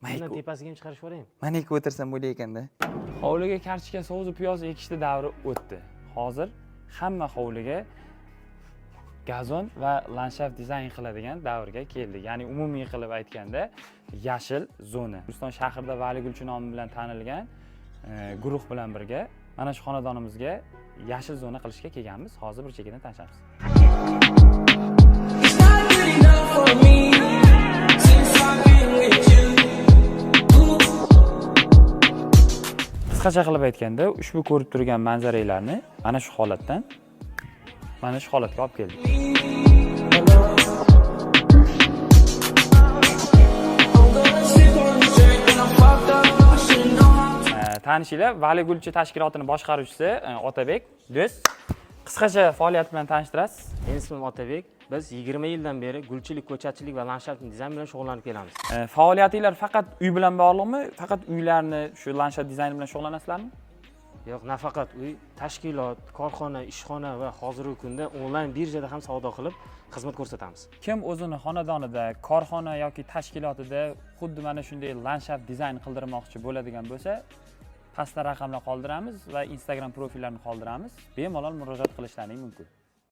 Bundan tepasiga ham chiqarib yuboraymi? Man ekib o'tirsam bo'lar ekanda. Hovliga kartoshka, sovzi, piyoz ekishni davri o'tdi. Hozir hamma hovliga gazon va landshaft dizayn qiladigan davrga keldik. Ya'ni umumiy qilib aytganda, yashil zona. Guliston shahrida Vali gulchi nomi bilan tanilgan guruh bilan birga mana shu xonadonimizga yashil zona qilishga kelganmiz. Hozir bir chekkadan tanishamiz. It's not good enough for me since I've been with you. Qisqacha qilib aytganda, ushbu ko'rib turgan manzaralarni mana shu holatdan mana shu holatga olib keldik. I'm gonna sip on this drink when I'm fucked up. I shouldn't know how. Tanishinglar, Vali gulchi tashkilotini boshqaruvchisi Otabek do'st. Qisqacha faoliyat bilan tanishtirasiz. Meni ismim Otabek. Biz 20 yildan beri gulchilik, ko'chatchilik va landshaft dizayn bilan shug'ullanib kelamiz. Faoliyatinglar faqat uy bilan bog'liqmi? Faqat uylarni shu landshaft dizayni bilan shug'ullanasizlarmi? Yo'q, nafaqat uy, tashkilot, korxona, ishxona va hozirgi kunda onlayn birjada ham savdo qilib xizmat ko'rsatamiz. Kim o'zini xonadonida, korxona yoki tashkilotida xuddi mana shunday landshaft dizayn qildirmoqchi bo'ladigan bo'lsa, pastda raqamlar qoldiramiz va Instagram profillarini qoldiramiz. Bemalol murojaat qilishlaring mumkin.